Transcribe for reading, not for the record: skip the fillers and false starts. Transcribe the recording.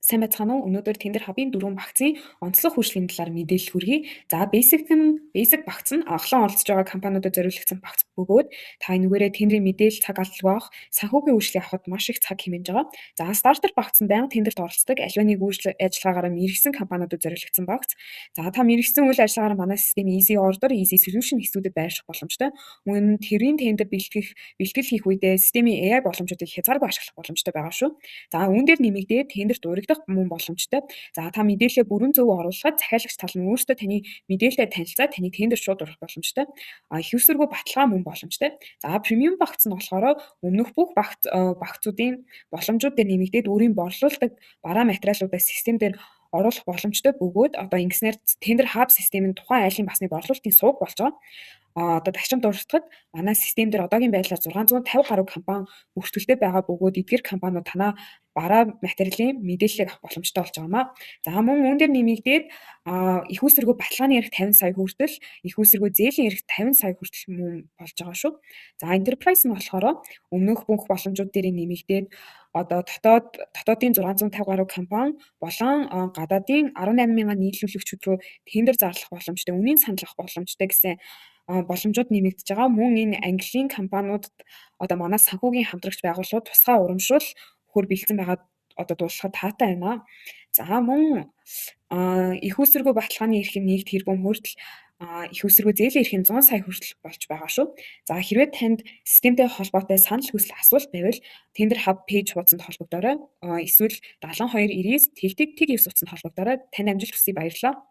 Сайн байцгаана уу? Өнөөдөр Tender Hub-ын дөрвөн багцын онцлог үйлчилгээний талаар мэдээлэл хүргэе. За, Basic нь, Basic багц нь анхлан оролцож байгаа компаниудад зориулагдсан багц бөгөөд та энүүгээрээ тендерийн мэдээлэл, цаг алдалгүй авах, санхүүгийн үйлчилгээ авахад маш их цаг хэмнэж байгаа. За, Starter багц нь байнга тендерт оролцдог, аливаа нэг үйл ажиллагаагаар мэргэшсэн компаниудад зориулагдсан багц. За, та мэргэшсэн үйл ажиллагаагаар манай системийн Easy Order, Easy Solution хэсгүүдэд байрших боломжтой. Мөн тэрийн тендер бэлтгэх, бэлтгэл хийх үедээ системийн AI боломжуудыг хязгааргүй ашиглах боломжтой байгаа шүү. За, үүн дээр нэмэгдээд тендерт урагдах мөн боломжтой. За, та мэдээллээ бүрэн зөв оруулахад захиалагч тал нь өөрсдөө таны мэдээлэлтэй танилцаад таны тендер шууд урах боломжтой. Эх үүсвэргүй баталгаа мөн боломжтой. За, Premium багц нь болохоор өмнөх бүх багцуудын боломжууд дээр нэмэгдээд өөрийн борлуулдаг бараа материалуудаа систем дээр оруулах боломжтой бөгөөд одоо ингэснээр Tender Hub систем нь тухайн айлын басны борлуулалтын суваг болж байгаа. Одоо тагшин дурдахад манай систем дээр одоогийн байдлаар 650 гаруй компани бүртгэлтэй байгаа бөгөөд эдгээр компаниуд танаа бараа материалын мэдээллийг авах боломжтой болж байгаа юм аа. За, мөн үүн дээр нэмэгдээд эх үүсвэргүй баталгааны эрх 50 сая хүртэл, эх үүсвэргүй зээлийн эрх 50 сая хүртэл мөн болж байгаа шүү. За, Enterprise нь болохоор өмнөх бүх боломжууд дээр нэмэгдээд одоо дотоодын 650 гаруй компани болон гадаадын 18 мянган нийлүүлэгчид рүү тендер зарлах боломжтой, үнийн санал авах боломжтой гэсэн боломжууд нэмэгдэж байгаа. Мөн энэ ангиллын компаниудад одоо манай санхүүгийн хамтрагч байгууллагууд тусгай урамшуул өгөхөөр бэлдсэн байгаа одоо дуудлахад таатай байна. За, мөн эх үүсвэргүй баталгааны эрх нь 1 тэрбум хүртэл, эх үүсвэргүй зээлийн эрх нь 100 сая хүртэл болж байгаа шүү. За, хэрвээ танд системтэй холбоотой санал хүсэл, асуулт байвал Tender Hub page хуудсанд холбогдоорой. Эсвэл 72 99 тэг тэг тэг 9 утсанд холбогдоорой. Танд амжилт хүсье, баярлалаа.